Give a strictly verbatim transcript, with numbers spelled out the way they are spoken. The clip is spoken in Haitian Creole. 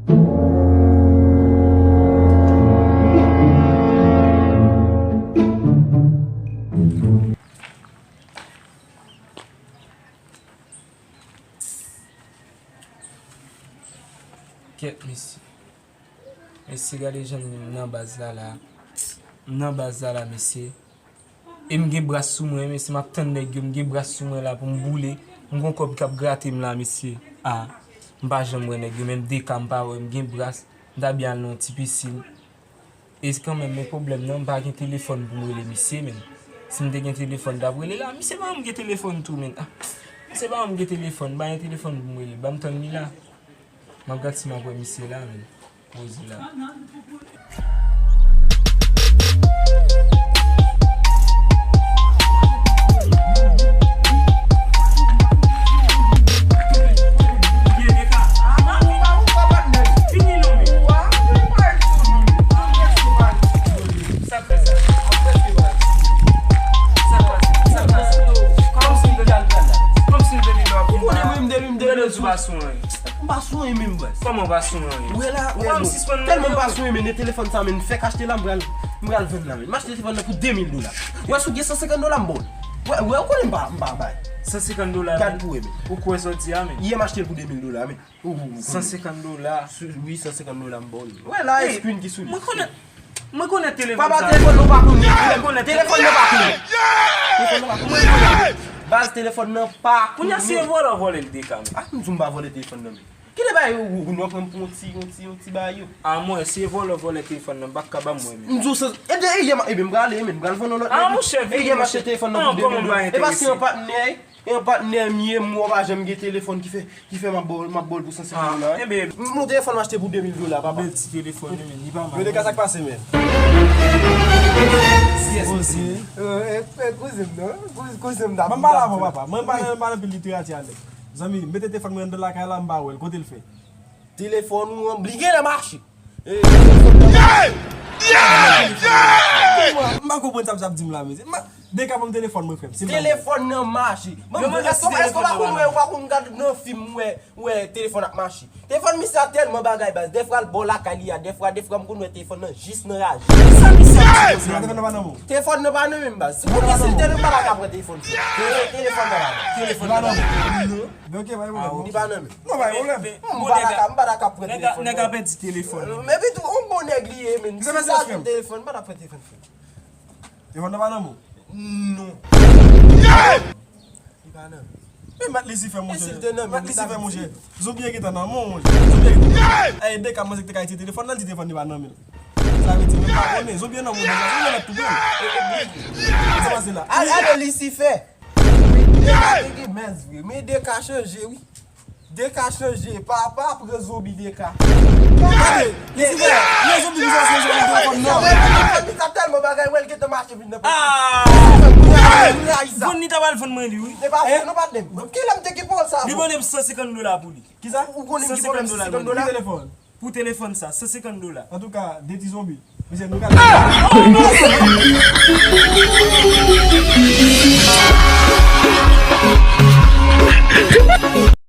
Kèt, mesye. Mesye, gade jan m nan baz la, la. M nan baz la, la, mesye. E m gen bras sou mwen, mesye, m ap tann nèg yo, m gen bras sou mwen la pou m boule. M gon kòb k ap grate m la, mesye. A, m pa janm wè nèg yo, menm de ka m pa wè, m gen bras, m ta byen al nan yon ti pisin. E kanmenm, men pwoblèm nan, m pa gen telefòn pou m rele misye, menm. Si m te gen telefòn, m t ap rele la. Misye pa janm gen telefòn tou, menm. A, misye pa janm gen telefòn, m pa gen telefòn pou m rele. Ban m tann li la. M ap gad si m ap wè misye la, menm. Poze la. Sa k fè sa? Sa k pase? Sa k pase? Kòmsi m te, kòmsi m te di nou ap. Ou konnen mwen, m te, m te, m te sou pa sou anyen. M pa sou anyen menm, baz. Kòman w pa sou anyen? Ou wè la, ou wè, tèlman m pa sou anyen, men telefòn sa, men fèk achte la, m pral, m pral vann la, men. M achte telefòn nan pou de mil dola. Ou wè, si w gen san senkant dola, m ba w l. Ou wè, ou wè, ou konnen m pa, m pa bay. San senkant dola, men. Gad pou wè, men. Ou kwè sa w di a, men? Yè m achte l pou de mil dola, men. Ou, ou, ou konnen. San senkant dola. Wi, san senkant dola, m ba w l. Ou wè la, screen ki sou li. Mwen konnen. Mwen konnen telefòn sa. Papa, telefòn nan pa konnen. Mwen konnen. Telefòn nan pa konnen. Telefòn nan pa konnen. Baz, telefòn nan pa konnen. Kounye a, si e vòlè w vòlè l de ka, men. A, m di w m pa vòlè telefòn nan, men. Kile bagay yo, ou, ou, nou pran m pou yon ti, yon ti, yon ti bagay yo. A, mwen, si e vòlè w vòlè telefòn nan, m pa ka ba mwen, men. M di w sa, e de, e yè m, e ben, m prale, men, m pral vann yon lòt nèg. A, monchè, vini, monchè. E yè m achte telefòn nan pou de mil dola. E paske yon patnè, e yon patnè m ye, m wè w pa janm gen telefòn ki fè Ki fè m ap ba w, m ap ba w l pou san senkant dola, wi. Enben. M, m, yon telefòn m achte pou de mil dola, papa. Bèl ti telefòn, wi, men li pa mal. Yo de ka sa k pase, men. Yes, poze. Eh, eh, kouzen m, non? Kouzen, kouzen m, ta. Ban m pale avè w, papa. Mwen, m pa nan, m pa nan pil literati a nèg. Zanmi, m mete telefòn mwen anndan lakay la, m pa wè l. Kote l fè? Telefòn ou an, li genlè mache. Eh, telefòn nan mache. M pa konprann sa misye ap di m la, mesye. De ka ban m telefòn mwen, frè m. Telefòn nan mache. Bon, èske, èske w pa konn wè, w pa konn gad nan fim, wè, wè telefòn ap mache? Telefòn misye a tèlman bagay, baz. Dèfwa l bò lakay li a, dèfwa, dèfwa m konn wè telefòn nan jis nan raje. Sa misye ap di konsa? Telefòn nan pa nan men w. Telefòn nan pa nan men m, baz. Ou konnen si l te nan, m pa ta ka pran telefòn sa. Telefòn nan pa nan. Telefòn nan pa nan. Non. Li pa nan men. Non, pa gen pwoblèm. M pa ta ka, m pa ta ka pran telefòn. Nèg la pèdi telefòn. Men pi tou, yon bon nèg li ye, men. Si l ta jwenn telefòn, m pa ta pran telefòn, frè. Telefòn nan pa nan men w? Non. Li pa nan men. Men Mat Lisifè, monchè. Mat Lisifè, monchè. Zonbi an gentan nan men w, monchè. Zonbi an gentan. Ey, de ka manzè ki te ka itilize telefòn nan, li di telefòn li pa nan men l. Sa vle di, men m pa konnen. Zonbi an nan men w deja. Zonbi an nan tou pran. Sa pase la. Al, al, Lisifè. De ka te gen mèz vre, men de ka chanje, wi. De ka chanje, papa pran zonbi de ka. Gade, Lisifè, yon zonbi ki sòti nan telefòn nan. Li sa tèlman bagay, wè l gentan mache vin nan pòt. Ah! Vann li ta pral vann mwen li, wi. Se pa vre, non, patnè m. Kilè m te gen pawòl sa? Li mande m san senkant dola pou li. Kisa? Ou konnen ki pwoblèm san senkant dola? Ki telefòn? Pou telefòn sa, san senkant dola. Antouka, de ti zonbi. Mesye, nou ka